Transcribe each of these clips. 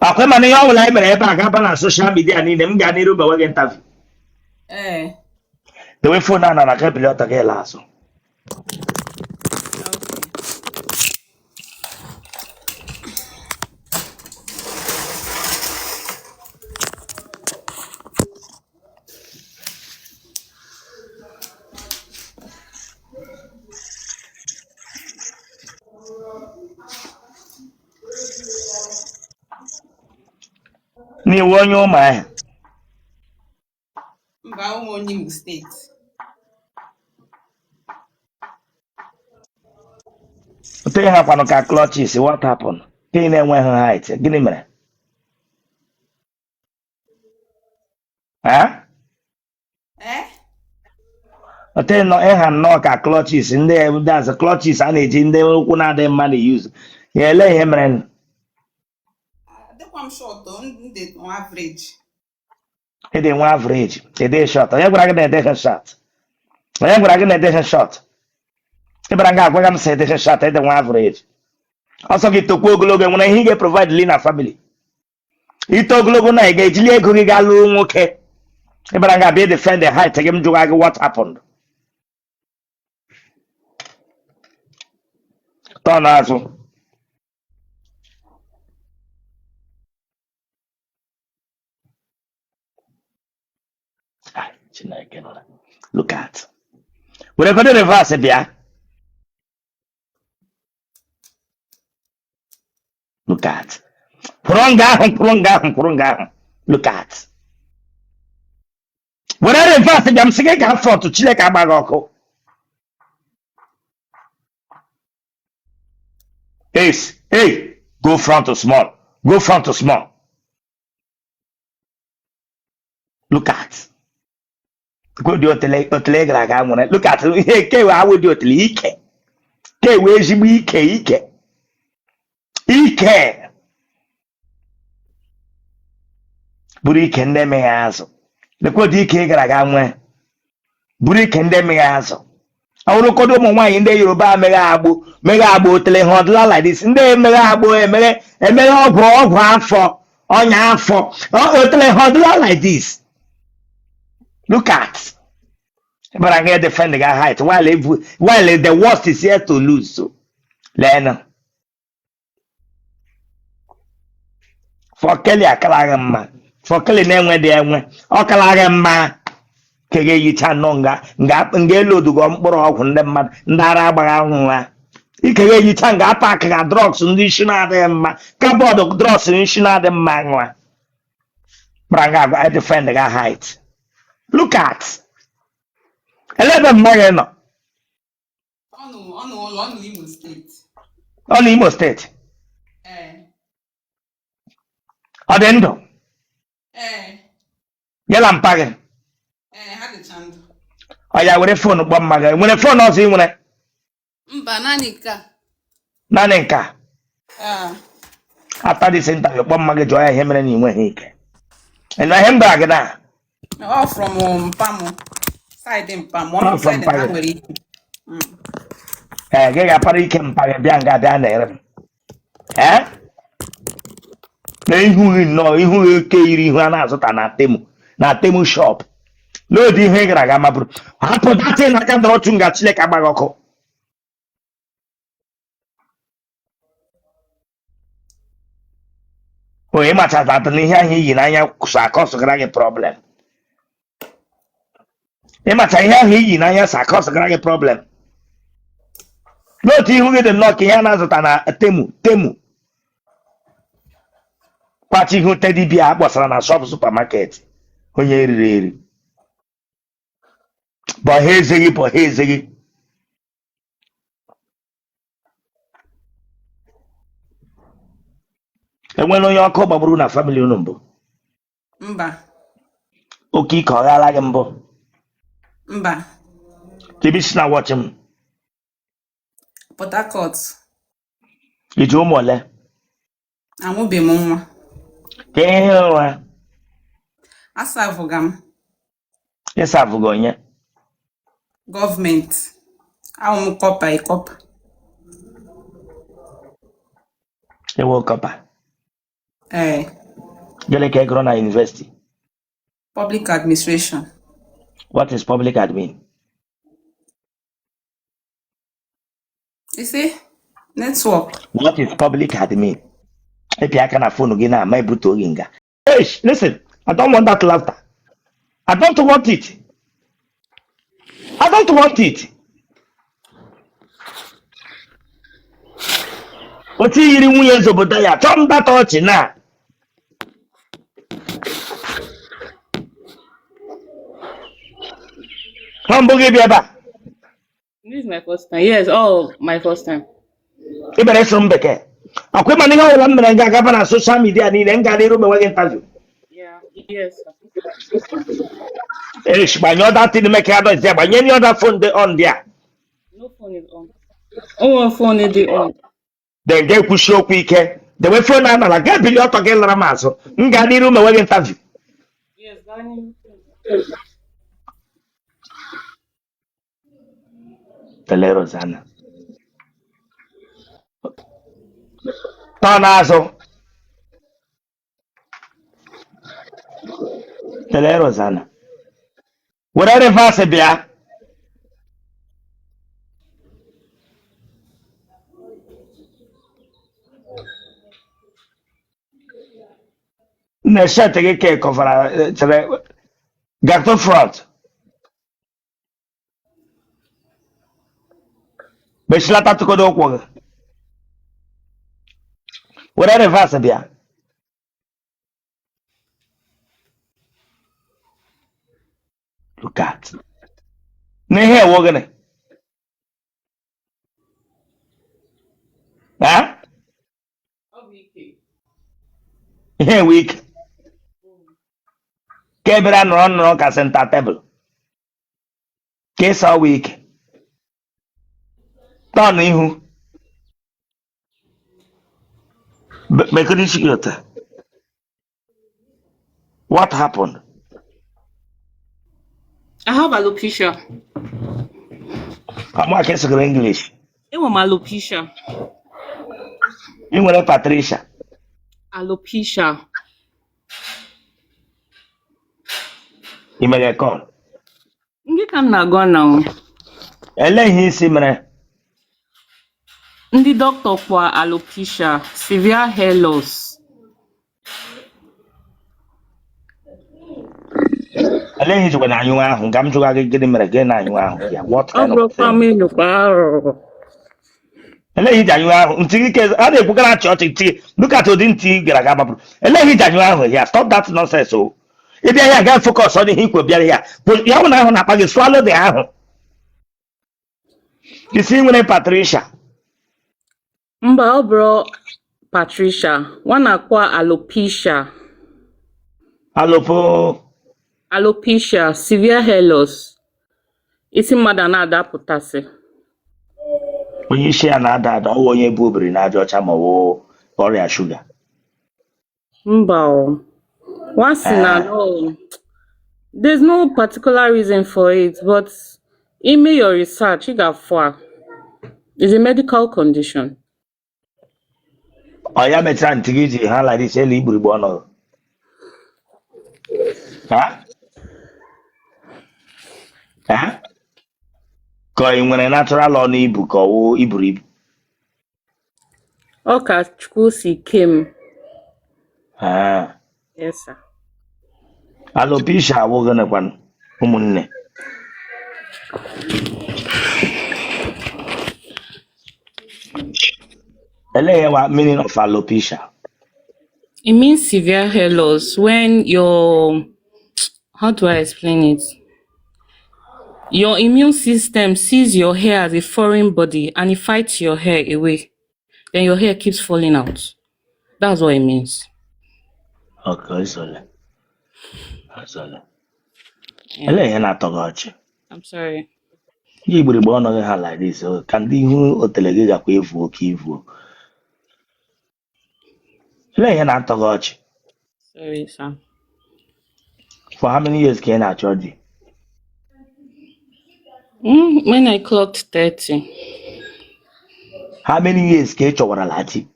Ọkwa mana ihe ọ bụla anyị mere ebe a ga-aba na social media niile. M gaa n'iru mewe gị interview. Ee. Dewe phone a na ka ebili ọtọ gị la azụ. Okay. N'iwu onye Ụmụahịa? Mba, awụ m onye Imo Steeti. Otu ihe hakwanụ ka clutches, what happened? Ka ị na-enweghị height, gịnị mere? Ha? Eh? Otu ị nọ ịha nnọọ ka clutches ndị that's clutches a na-eji ndị ụkwụ na-adịghị mma na use ya. Ele ihe mere? Adịkwa m short, m dị average. Ị dị nwa average, ị dị short. Onye gwara gị na ịdịghị short? Onye gwara gị na ịdịghị short? Ị bịara nga agwaga m sị ịdịghị short, ị dị nwa average. Ọsọ gị tokwa ogologo, nwere ihe ị ga-provide li na family. Ito ogologo na ị ga-ejili ego gị gaa lụọ nwoke. Ị bịara nga bịa defend the height gị, m jụwa gị, what happened? Tọọ n'azụ. Ah, Chineke nọ. Look at, were godo reverse bịa. Look at, kwụrụ nga ahụ, kwụrụ nga ahụ, kwụrụ nga ahụ. Look at, were reverse bịa. M sị gị gaa front, Chineke agba gị ọkụ. Ace, hey, go front small, go front small. Look at, dị otele otele gara aga nwere. Look at ihe kewe awụ dị otele ike kewe ezigbo ike ike ike bụrụ ike ndị emeghe azụ. Lekwa ụdị ike ị gara aga nwee, bụrụ ike ndị emeghe azụ. Ọ bụrụkodo ụmụ nwaanyị ndị Yoruba emeghe agbụ, meghe agbụ otele ha ọdịla like this. Ndị emeghe agbụ, emeghe emeghe ọgwụ ọgwụ afọ ọnya afọ otele ha ọdịla like this. Look at, bara nga defend ga height while the worst is yet to lose. So leenụ, fọkeli akalaghị mma, fọkeli na-enwe dị enwe ọ kalaghị mma ka ga-eyicha nnọọ nga nga nga elodugo mkpụrụ ọgwụ ndị mmadụ ndị ara agbaghị ahụ ha ike ga-eyicha nga apak ga drugs ndị isi na-adịghị mma, cupboard drugs isi na-adị mma nwa kpara nga agwa defend ga height. Look at, ele ebe mma gị nọ? Ọ nọ ọ nọ ụlọ, ọ nọ Imo Steeti. Ọ nọ Imo Steeti? Ee. Ọ dị ndụ? Ee. Ya na mpa gị? Ee, ha dịcha ndụ. Ọ ya were phone kpọọ mma gị. Nwere phone ọzọ ị nwere? Mba, naanị nke a. Naanị nke a? Ee. After this interview, kpọọ mma gị, jụọ ya ihe mere na ị nweghị ike. Ị nụ ihe m gwara gị na? Ọ from mpa m, side mpa m, Ọ ọ from side mpa ha gị. nwere ike. Ee, gị ga-apara ike mpa gị bịa nga bịa na-ere m. Ee, na ihu gị nnọọ, ihu gị ke yiri ihu a na-azụta na Temu, na Temu shop. N'ụdị ihe ị gara aga mabụrụ hapụ that thing aka dọrọ otu nga, Chineke agbaghị ọkụ. Onye machata na ihe ahụ iyi n'anya so acauseụgara gị problem. Ịmacha ihe ahụ iyi n'anya so acauseụgara gị problem. N'otu ihu gị dị nnọọ ka ihe a na-azụta na Temu, Temu kwachi ihu teddy bear a kpọsara na shop supermarket. Onye eriri eri bọha eze gị, bọha eze gị. Enwela onye ọkụ gbagburu na family unu mbụ? Mba. Oke ike ọ ghala gị mbụ? Mba. Ka ebe i si na-watch m? Port Harcourt. I ji ụmụ ole? Amụbeghị m nwa. Ka ihe ụra. Aservụga m. Ị servụga onye? Gọọmenti. Awụ m corper, a corper. Ị wụ corper? Ee. Gịnị ka ị gụrụ na university? Public administration. What is public admin? You see? Network. What is public admin? Ịpị aka na phone gị na-ama ebute oge nga. Hey, listen, I don't want that laughter. I don't want it. I don't want it. Otu yiri nwunye eze obodo ya chọọ m that ọchị na ha mbụ gị bịa ebe a. This is my first time. Yes, oh, my first time. Ị bịara ịsụ m bekee ọkwa ịma na ihe ọbụla m mere nga agaba na social media niile m gara iru menwe gị interview. Yeah, yes, sir. Eish, gbanye other thing make ya noise there. Gbanye any other phone dị on there. No phone is on. Oh, one phone is the on. Then ga ekwuchi okwu ike. Dewe phone a nala ga ebili ọtọ gị lara m azụ. M gaa n'iru mewe gị interview. Yes, Gani. Tele Rosanna. Tọọ n'azụ. Tele Rosanna. Were reverse bịa. Nne shirt gị ka kọvara chere gatụ front. Mechilata tụkodo ụkwụ gị. Were reverse bịa. Look at. N'ihe ewo gịnị? Ha? Ihe ewe ike. Ka ebere nọrọ nọrọ ka center table. Ka ịsa ọwa ike. Tọn ihu. Mekọrọ isi gị ụtọ. What happened? I have alopecia. Ama ka esogoro English. Enwe m alopecia. Ị nwere Patricia. Alopecia. Ị mere call. Ndị ka m na-agwa na Ele ihe isi mere? Ndị dọkịta kpọọ alopecia severe hair loss. Ele ihe ijikwa na anyụ ahụ nga m jụga gị gịnị mere gị na anyụ ahụ ya what Ọ kind of bụrụkwa thing? m ịnyụkwa arụrụ. Ele ihe iji anyụ ahụ ntị gị ke a na-ekwukara achị ọchị ntị look at ụdị ntị ị gara aga gbapụrụ. Ele ihe iji anyụ ahụ ya stop that nonsense o. Ị bịa ya gaa focus ọ ihe ikwe bịara ya ya hụ na ahụ na-akpa gị swallow the ahụ. Isi nwere Patricia. Mba, ọ bụrụ Patricia, nwa na-akpọ alopecia. Alopo. Alopecia, severe hair loss. Isi mmadụ a na-adapụtasị. Onye isi ya na-ada ada ọwụ onye bu obiri na aja ọcha ma ọ wụ ọrịa shuga. Mba o. Nwa sị na no. There's no particular reason for it, but ime your research, ị ga-afụ a. It's a medical condition. Ọ ya mechara ntị gị ji ha lara isi elu igburigbu ọnụ. Ha? Ha? Ka ị nwere natural ọnụ ibu ka ọ wụ iburu ibu. Ọ ka Chukwu si kee m. Ah. Yes, sir. Alopecia awụ gịnịkwanụ ụmụnne? Elee ihe wa meaning of alopecia? It means severe hair loss when your, how do I explain it? Your immune system sees your hair as a foreign body and it fights your hair away. Then your hair keeps falling out. That's what it means. Okay, isole. Isole. Yeah. Elee ihe na-atọ gị ọchị? I'm sorry. Ihe igburigbe ọnụ gị ha like this, oh, ka ndị ihu otele gị gakwa evu oke ivu. Elee ihe na-atọ gị ọchị? Sorry, sir. For how many years ka ị na-achọ di? When I clocked 30. How many years ka ị chọwarala di?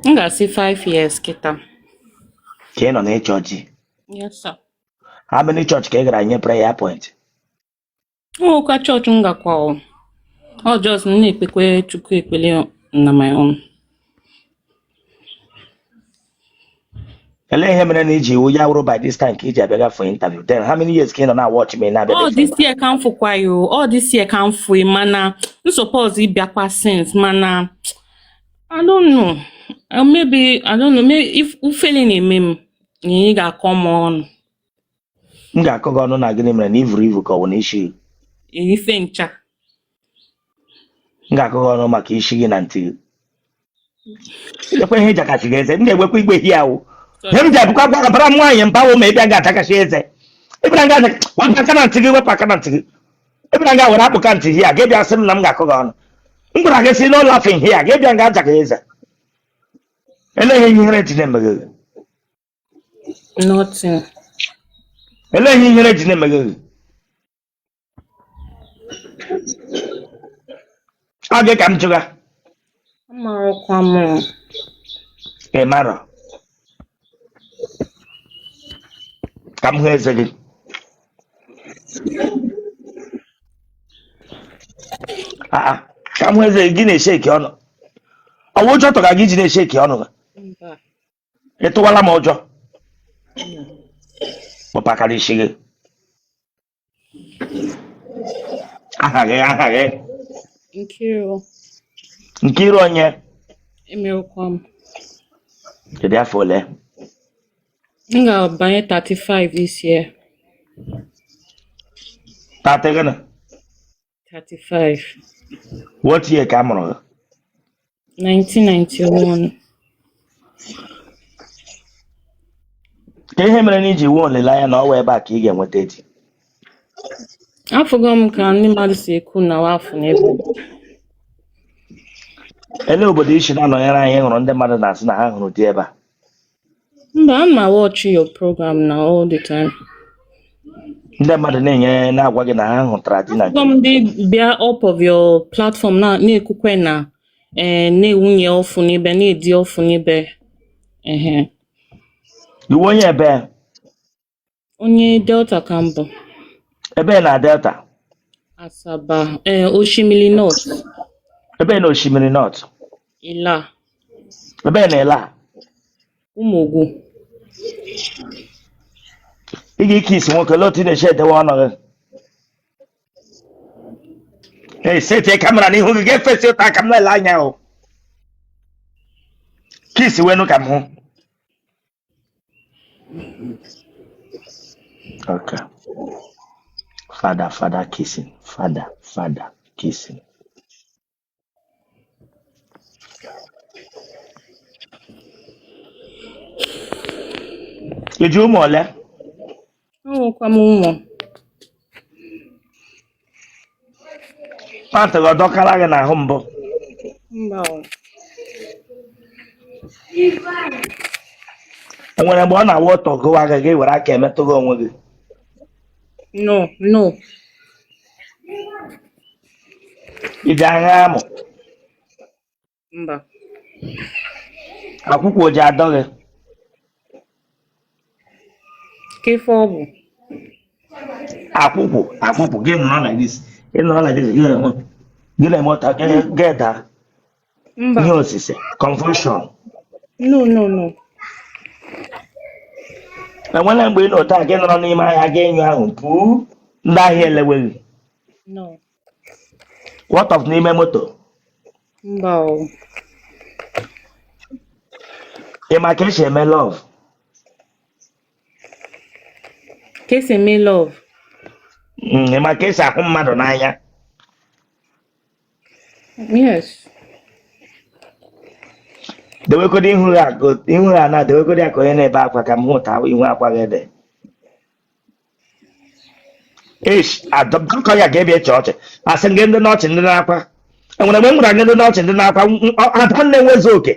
M ga-asị 5 years kịta. Ka ị nọ na-ịchọ di? Yes, sir. How many church ka ị gara nye prayer point? Nwekwa chọọchị m gakwa o. Ọ just m na-ekpekwe Chukwu ekpele na my own. Elee ihe mere na iji iwu ya wụrụ by this time ka iji abịaga for interview? Then how many years ka ị nọ na watch me na-abịa All for this year ka m fụkwa ya o. All this year ka m fụ ya, mana m suppose ịbịakwa since, mana I don't know. Maybe I don't know. Maybe if ufele na-eme m, na ị ga-akọ m ọnụ. M ga-akọ gị ọnụ na gịnị mere na ivuru ivu ka ọ bụ na isi gị? Ife ncha. M ga-akọ gị ọnụ maka isi gị na ntị gị. Lekwa ihe ịjakasị gị eze, m ga-egwekwa igwe hi awụ. Ihe m ji abụkwa gwa bara m nwaanyị mba wụ ma ị bịa ga-atakasị eze. Ị bịara nga wepụ aka na ntị gị, wepụ aka na ntị gị. Ị bịara nga were akpụka ntị hi a, gị bịa sị m na m ga-akọ gị ọnụ. M gwara gị sị no laughing here, gị bịa nga ajaka eze. Elee ihe ihere ji na-eme gị? Nothing. Elee ihe ihere ji na-eme gị? Ọ gị ka m jụga. Amarọkwa m. Ị marọ? Ka m hụ eze gị. Aa, ka m hụ eze gị na-eshake ọnụ. Ọ wụ ụjọ tụga gị ji na-eshake ọnụ gị? Mba. Ị tụwala m ụjọ? Kpụpakara isi gị. Aha gị, aha gị? Nkiru. Nkiru onye? Emerụkwa m. Kedu afọ ole? M ga-abanye 35 this year. 30 gịnị? 35. What year ka a mụrụ gị? 1991. Ka ihe mere na iji nwee olileanya na ọ wụ ebe a ka ị ga-enweta di? Afụgo m ka ndị mmadụ si ekwu na wafụ n'ebe. Elee obodo i si na-anọnyere anyị hụrụ ndị mmadụ na-asị na ha hụrụ di ebe a? Mba, ana m watch your program na all the time. Ndị mmadụ na-enye na-agwa gị na ha hụtara di na Afụgo m ndị bịa up of your platform na na-ekwukwe na eh, na-ewunye ọfụ n'ebe na-edi ọfụ n'ebe ehe. Ị wụ onye ebe? Onye Delta ka m bụ. Ebe na Delta? Asaba, ee, Oshimili North. Ebe na Oshimili North? Ila. Ebe na Ila? Ụmụogwu. Ị ga-eke isi nwoke, olee otu ị na-esi edewe ọnụ gị? Ee, setie camera n'ihu gị, ga-efesi ụta ka m na-ele anya o. Kiss wenu ka m hụ. Okay. Father, father kissing. Father, father kissing. I ji ụmụ ole? Enwekwa m ụmụ. Pant gị ọ dọkara gị n'ahụ mbụ? Mba o. E nwere mgbe ọ na-awụ ọtọ gụwa gị, gị were aka emetụ gị onwe gị? No, no. I ji aṅa amụ? Mba. Akwụkwụ o ji adọ gị? Ka ife ọ bụ? Akwụkwụ, akwụkwụ, gị nọrọ like this, ị nọrọ like this, gị na-eme, gị na-eme ụta, gị gị daa. Mba. Ihe osise, convulsion. No, no, no. Enwere mgbe ị nọ taa gị nọrọ n'ime ahịa gị enyo ahụ pụọ ndị ahịa eleweghị? No. What of n'ime moto? Mba o. Ị ma ka esi eme love? Ka esi eme love? Ị ma ka esi ahụ mmadụ n'anya? Yes. Dewegodo ihu ya ihu ya na dewegodo ya ka onye na-ebe akwa ka m hụ ụta ihu akwa gị dị. Ish, adọkọ ya ga-ebịa eche ọchị. Asị gị ndị n'ọchị ndị na-akwa. Enwere mgbe m gwara gị ndị n'ọchị ndị na-akwa, Adanna enwezi oke.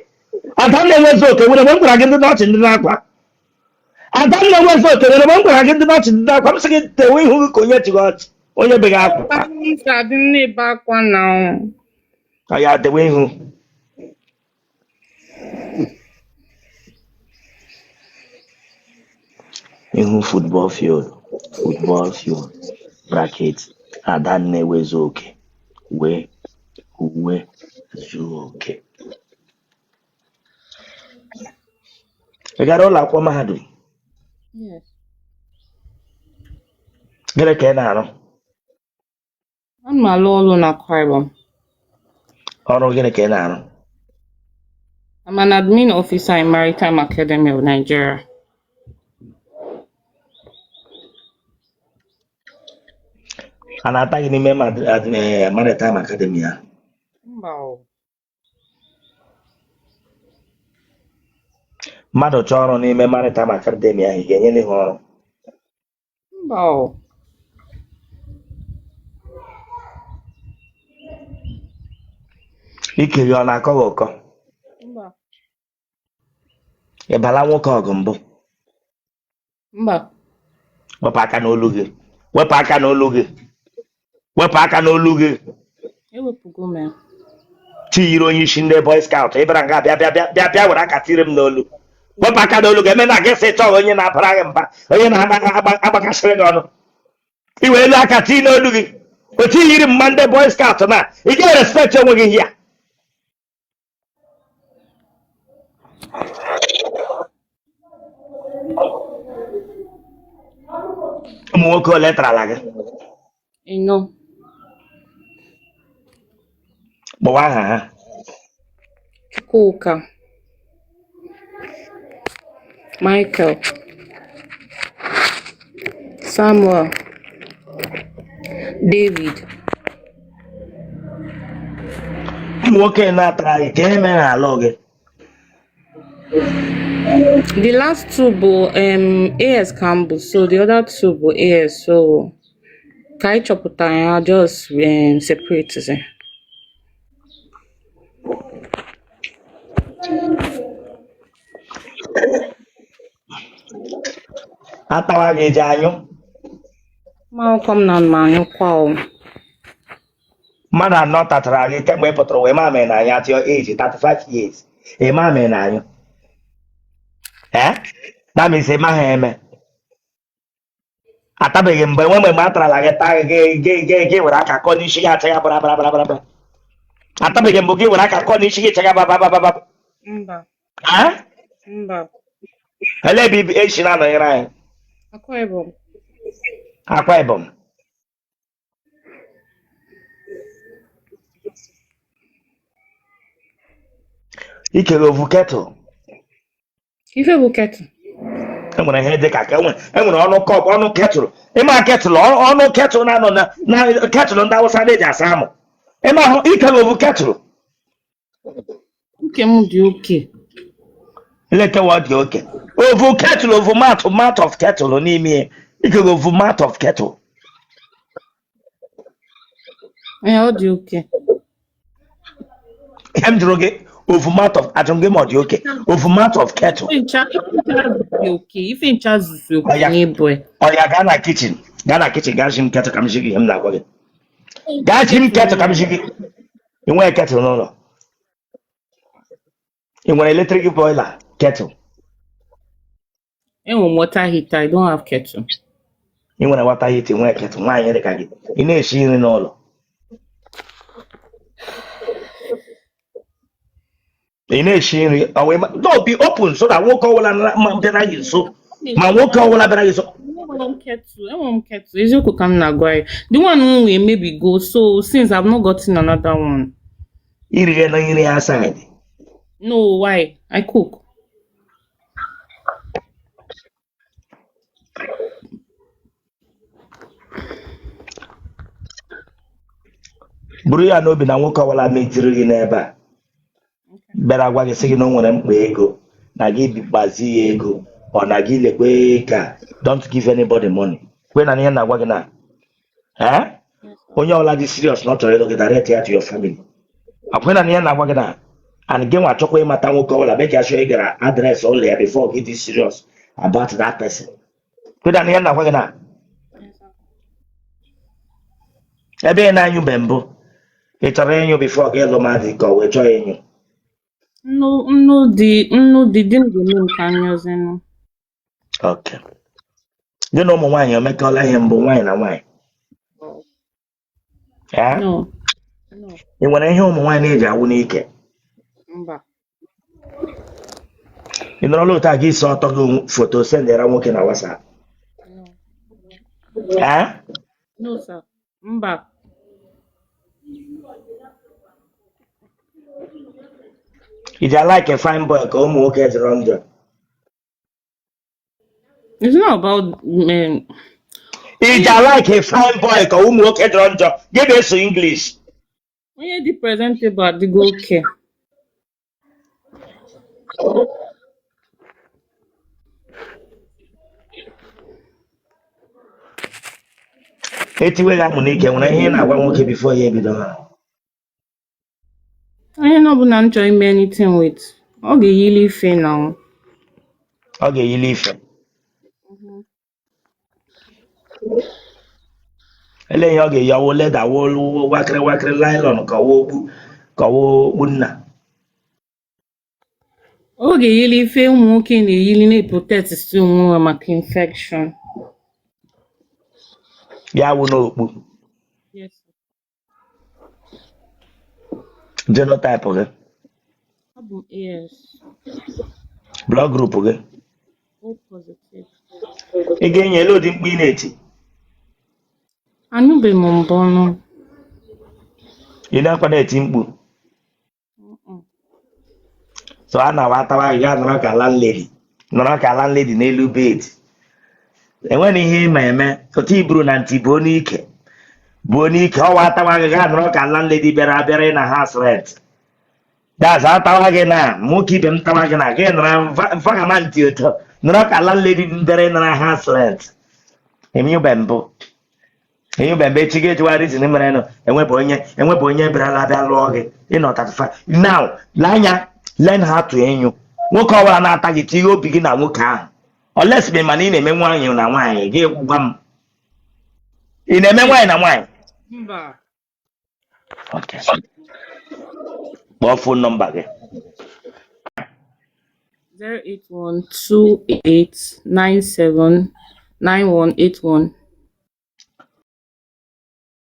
Adanna enwezi oke, nwere mgbe m gwara gị ndị n'ọchị ndị na-akwa. Adanna enwezi oke, nwere mgbe m gwara gị ndị n'ọchị ndị na-akwa. M sị gị tewe ihu gị ka onye chịrị ọchị, onye beghị akwa. M si adị na-ebe akwa na Ọ ya dewe ihu. Ihu football field, football field, bracket, Adanne Wezuoke, wee uwe zuo oke. Ị gara ụlọ akwụkwọ mahadum? Yes. Gịnị ka ị na-arụ? Ana m alụ ọrụ na Akwa Ibom. Ọrụ gịnị ka ị na-arụ? I'm an admin officer in Maritime Academy of Nigeria. A na-ata gị n'ime Maritime Academy ya? Mba o. Mmadụ chọọ ọrụ n'ime Maritime Academy ahụ, ị ga-enyere ha ọrụ? Mba o. Ike gị ọ na-akọ gị ụkọ? Mba. Ị bala nwoke ọgụ mbụ? Mba. Wepụ aka n'olu gị. Wepụ aka n'olu gị. Wepụ aka n'olu gị. Ewepụgo m ya. Chi yiri onye isi ndị boy scout ị bịara nga bịa bịa bịa bịa bịa were aka tiri m n'olu. Wepụ aka n'olu gị eme na gị sị chọọ onye na-abara gị mba, onye na-agbakasịrị gị ọnụ. I were elu aka tii n'olu gị. Otu i yiri mma ndị boy scout na ị ga-respect onwe gị hia. Ụmụ nwoke ole tarala gị? Ịnọ. Kpọwa aha ha. Chukwuka. Michael. Samuel. David. Ụmụ nwoke na-atara gị ka e mere alụ gị? The last two bụ AS ka m bụ, so the other two bụ AS, so ka anyị chọpụtara ya just separate zi. Atawa gị eji anyụ? Ma akwụkwọ m na m anyụkwa o. Mmadụ anọ tatara gị kemgbe ị pụtara wee mamịrị na anya at your age 35 years ị mamịrị na anyụ, eh, that means ị maghị eme. Atabeghị mgbe nwe mgbe atarala gị taa gị gị gị gị were aka kọ n'isi gị achaghị bara bara bara bara. Atabeghị mbụ gị were aka kọ n'isi gị chaghị bara bara bara? Mba. Eh? Mba. Elee ebe esi na-anọnyere anyị? Akwa Ibom. Akwa Ibom. Ike gị ovu kettle? Ife bụ kettle? Enwere ihe dị ka enwere ọnụ cup, ọnụ kettle. Ịma kettle, ọnụ kettle na-anọ na kettle ndị Awụsa na-eji asa amụ. Ịma ahụ ike gị ovu kettle? Nke m dị oke. Lekewa dị oke. Ovu kettle, ovu mouth, mouth of kettle n'ime ya. Ike gị ovu mouth of kettle? Ee, ọ dị oke. Ihe m jụrụ gị, ovu mouth of, ajụrụ m gị ma ọ dị oke, ovu mouth of kettle. Ife ncha dị oke, ife ncha zuzu oke Ọya. n'ịbụ ya. Ọya, gaa na kitchen, gaa na kitchen, gaa ji m kettle ka m ji gị ihe m na-agwa gị. Gaa ji m kettle ka m ji gị. Ị nweghị kettle n'ụlọ? Ị nwere electric boiler kettle? Enwere m water heater, I don't have kettle. Ị nwere water heater, nwee kettle. Nwaanyị dị ka gị, ị na-esi nri n'ụlọ, ị na-esi nri, ọ wee no be open so that nwoke ọbụla ma bịara gị nso, ma nwoke ọbụla bịara gị nso. Enwere m kettle, enwere m kettle, eziokwu ka m na-agwa ya. The one m nwe emebigo, so since I've not gotten another one. Irighe na nri outside? No, why? I cook. Buru ya n'obi na nwoke ọbụla metiri gị n'ebe a bịara gwa gị sị gị na o nwere mkpa ego na gị gbazi ya ego, ọ na gị lekwe ka, don't give anybody money. Kwe na ihe na-agwa gị na eh? Onye ọbụla dị serious na ọ chọrọ ịlụ gị, direct ya to your family. Akwe na ihe na-agwa gị na and gị nwa chọkwa ịmata nwoke ọbụla, make sure ị gara address ụlọ ya before gị dị serious about that person. Kwe na ihe na-agwa gị na ebe ị na-anyụbe mbụ, ị chọrọ ịnyụ before gị ịlụ mmadụ, ka ọ wee chọọ ịnyụ? Nnu nnu dị nnu dị di m ga-eme m ka anyụzinụ. Okay. Gị na ụmụ nwaanyị emekọla ihe mbụ, nwaanyị na nwaanyị? Ee? No. No. Ị nwere ihe ụmụ nwaanyị na-eji awụ n'ike? Mba. Ị nọrọla otu a gị ise ọtọ gị foto sendịara nwoke na WhatsApp? No. Ee? No, sir. Mba. Ị ji alike fine boy ka ụmụ nwoke jọrọ njọ? It's not about men. Ị ji alike fine boy ka ụmụ nwoke jọrọ njọ? Gị na-eso English. Onye dị presentable adịgo okay. Etiwe gị amụ n'ike, nwere ihe ị na-agwa nwoke before ya ebido ha? Onye ọbụla m chọrọ ime anything with, ọ ga-eyili ife na Ọ ga-eyili ife. Ele ihe ọ ga-eyi? Ọ wụ leather, wụ wakịrị wakịrị nylon, ka ọ wụ okpu, ka ọ wụ okpu nna? Ọ ga-eyili ife ụmụ nwoke na-eyili na-eprotect si onwe ha maka infection. Ya wụ n'okpu? Yes. Genotype gị? Abụ m AS. Blood group gị? O positive. Ị ga-enye ele ụdị mkpu ị na-eti? Anụbeghị m mbụ nụ. Ị na-akwa na-eti mkpu? So a na-awa atawa gị, gaa nọrọ ka landlady, nọrọ ka landlady n'elu bed, enweghị ihe ị ma eme, otu iburu na ntị buo n'ike, buo n'ike. Ọwa atawa gị, gaa nọrọ ka landlady bịara bịara ịna house rent. That's atawa gị na nwoke ibe m tawa gị na gị nọrọ mfagama ntị ụtọ, nọrọ ka landlady bịara ịnara house rent. Emeyube mbụ, enyebe mgbe echi ga-ejiwa reason mere nụ enwebụ onye, enwebụ onye bịarala bịa lụọ gị. Ịnọ 35 now, lee anya, learn how to enyu. Nwoke ọbụla na-ata gị, tinye obi gị na nwoke ahụ, unless ma mana ị na-eme nwaanyị na nwaanyị. Gị gwa m, ị na-eme nwaanyị na nwaanyị? Mba. Okay. Kpọọ phone number gị. 08128979181.